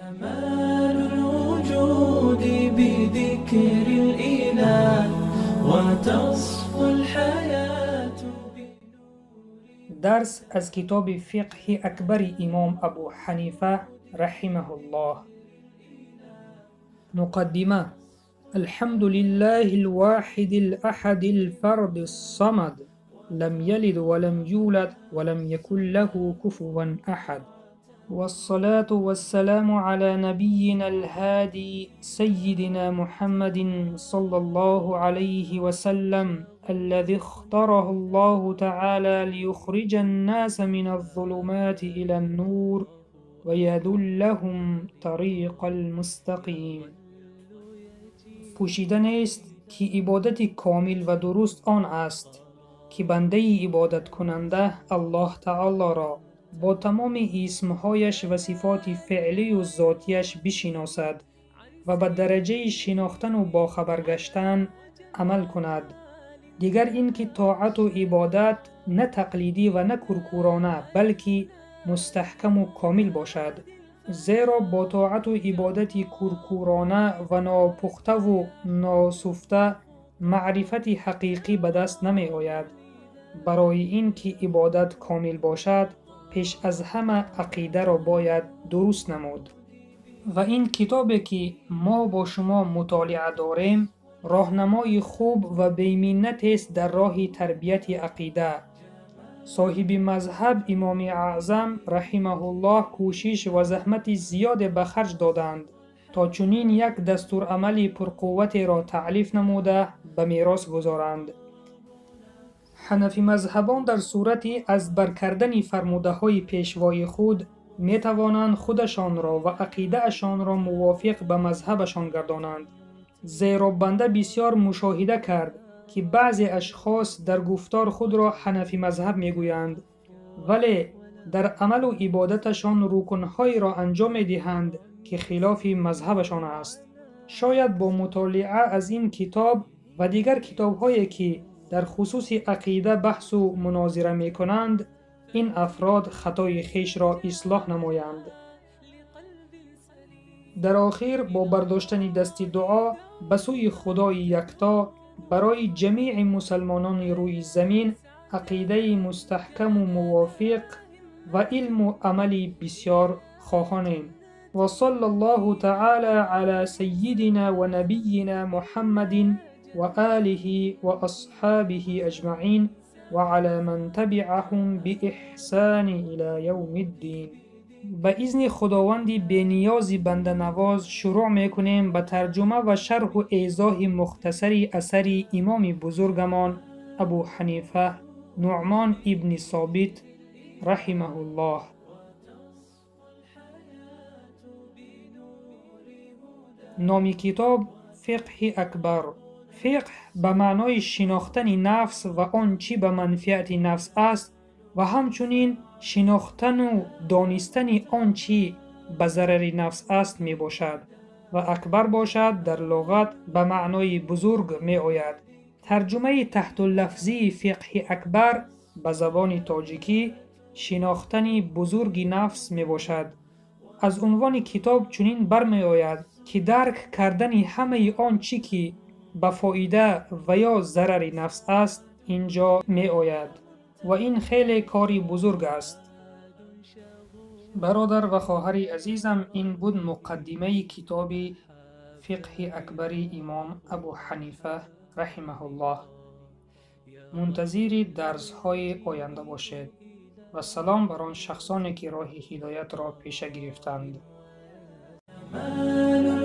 جمال الوجود بذكر الإله وتصفو الحياة. درس از کتاب فقه اکبر امام ابو حنیفه رحمه الله. مقدمه: الحمد لله الواحد الأحد الفرد الصمد، لم يلد ولم يولد ولم يكن له كفوا أحد، والصلاة والسلام على نبينا الهادي سيدنا محمد صلى الله عليه وسلم الذي اختاره الله تعالى ليخرج الناس من الظلمات إلى النور ويدلهم طريق المستقيم. پوشیده نیست که عبادت کامل و درست آن است که بنده عبادت کننده الله تعالی را با تمام اسمهایش و صفات فعلی و ذاتیش بشناسد و به درجه شناختن و باخبر گشتن عمل کند. دیگر اینکه طاعت و عبادت نه تقلیدی و نه کورکورانه بلکه مستحکم و کامل باشد، زیرا با طاعت و عبادت کورکورانه و ناپخته و ناسفته معرفت حقیقی به دست نمی آید. برای اینکه عبادت کامل باشد پیش از همه عقیده را باید درست نمود. و این کتابی که ما با شما مطالعه داریم راهنمای خوب و بی‌منت است در راه تربیت عقیده. صاحب مذهب امام اعظم رحمه الله کوشش و زحمت زیاد به خرج دادند تا چنین یک دستورعمل پرقوت را تألیف نموده به میراث گذارند. حنفی مذهبان در صورت از بر کردن فرموده های پیشوای خود می توانند خودشان را و عقیده اشان را موافق به مذهبشان گردانند، زیرا بنده بسیار مشاهده کرد که بعضی اشخاص در گفتار خود را حنفی مذهب میگویند ولی در عمل و عبادتشان رکنهایی را انجام میدهند که خلاف مذهبشان است. شاید با مطالعه از این کتاب و دیگر کتابهایی که در خصوص عقیده بحث و مناظره میکنند این افراد خطای خویش را اصلاح نمایند. در آخر با برداشتن دست دعا به سوی خدای یکتا برای جمیع مسلمانان روی زمین عقیده مستحکم و موافق و علم و عمل بسیار خواهانیم. و صلی الله تعالی علی سیدنا و نبینا محمد و آله و اصحابه اجمعین و علی من تبعهم بإحسان الى یوم الدین. به اذن خداوند بینیاز بنده نواز شروع میکنیم به ترجمه و شرح و ایضاح مختصر اثر امام بزرگمان ابو حنیفه نعمان ابن ثابت رحمه الله. نام کتاب فقه اکبر. فقه به معنای شناختن نفس و آنچه به منفعت نفس است و همچنین شناختن و دانستن آنچه به ضرر نفس است می باشد و اکبر باشد در لغت به معنای بزرگ می آید. ترجمه تحت اللفظی فقه اکبر به زبان تاجیکی شناختن بزرگ نفس می باشد. از عنوان کتاب چنین برمی آید که درک کردن همه آنچه که به فایده و یا ضرر نفس است اینجا می آید و این خیلی کاری بزرگ است. برادر و خواهر عزیزم، این بود مقدمه کتاب فقه اکبر امام ابو حنیفه رحمه الله. منتظر درس های آینده باشید و سلام بر آن شخصانی که راه هدایت را پیش گرفتند. جمال